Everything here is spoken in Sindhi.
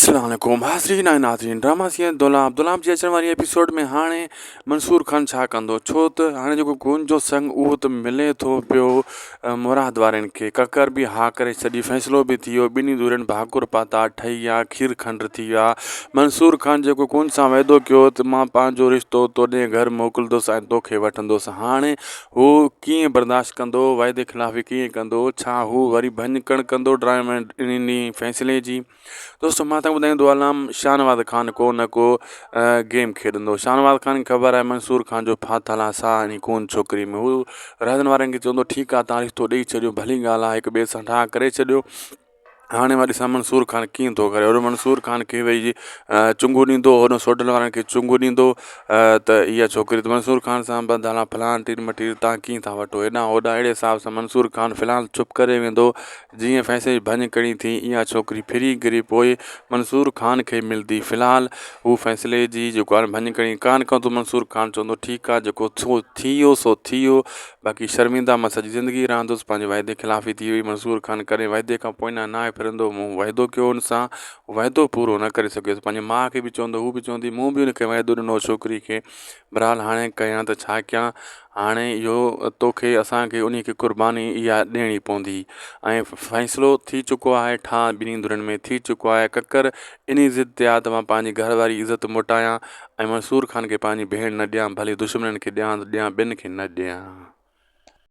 اسلام عليڪم حاضرين ۽ ناظرين ڊراما سين دولاب دولاب جي اچڻ واري ايپيسوڊ ۾ هاڻي منصور خان ڇا ڪندو ڇو ته هاڻي جيڪو گون جو سنگ اهو ته ملي ٿو پيو مراد وارن کي ڪڪر به ها ڪري ڇڏي فيصلو به ٿي ويو ٻنهي ڌرين ڀاڪر پاتا ٺهي ويا کير کنڊ ٿي ويا منصور خان جيڪو گون سان وعدو ڪيو ته مان پنهنجو رشتو توڏي گهر موڪلندس ۽ توکي وٺندس هاڻي هو ڪيئن برداشت ڪندو وعدي خلافي ڪيئن ڪندو ڇا هو وري ڀڃ ڪڻ ڪندو ڊرامي انهي فيصلي جي دوستو مان تنهن ٻڌائيندو هلان شاهنواز خان ڪو نه ڪو گيم کيڏندو شاهنواز خان کي خبر آهي منصور خان جو ڦاٿل آهي ساهه ۽ ڪون ڇوڪري ۾ هو رهزن وارن کي چوندو ٺيڪ آهي تان رشتو ڏئي ڇڏيو ڀلي ڳالهه آهي هڪ ٻئي سان ٺاهه ڪري ڇڏيو هاڻي مان ڏسان منصور خان ڪيئن ٿو ڪري هوڏو منصور خان کي ويهي چنگو ڏيندو هوڏو سوڍل وارن کي چنگو ڏيندو ته اها ڇوڪري ته منصور خان سان ٻڌ هلان فلان ٽير مٽير تان ڪيئن ٿا وٺو هيڏانهن هوڏانهن اهڙي حساب سان منصور خان في الحال چپ ڪري ويندو جيئن فيصلي جي ڀڃڪڙي ٿي، اها ڇوڪري ڦري گهري پوء منصور خان کي ملندي. في الحال هو فيصلي جي جيڪو آهي ڀڃڪڙي ڪانه ڪندو. منصور خان چوندو ٺيڪ آهي جيڪو ٿيو ٿي ويو سو ٿي ويو باقي شرمنده مان سڄي زندگي رهندس. پنهنجي وعدي خلافي ٿي وئي. منصور خان ڪڏهن وعدي کان پوئنا ناهي ڦرندو. مون وعدو ڪيو هن سان وعدو پورو نه ڪري سگهيس. پنهنجي ماء کي به چوندو هو به چوندي مون به هن کي وعدو ڏنو هو ڇوڪري کي. بهرحال هاڻي ڪيان ته ڇا ڪيان. هاڻي اهو توکي اسان کي انهي کي قرباني اها ڏيڻي پوندي ۽ فيصلو ٿي چڪو آهي ٺاهه ٻنهي ڌرين ۾ ٿي چڪو آهي ڪڪر انهي ضد تي آهي ته مان پنهنجي گهر واري جي عزت موٽايان ۽ منصور خان کي پنهنجي ڀيڻ نه ڏيان ڀلي دشمنن کي ڏيان ته ڏيان ٻين کي نه ڏيان.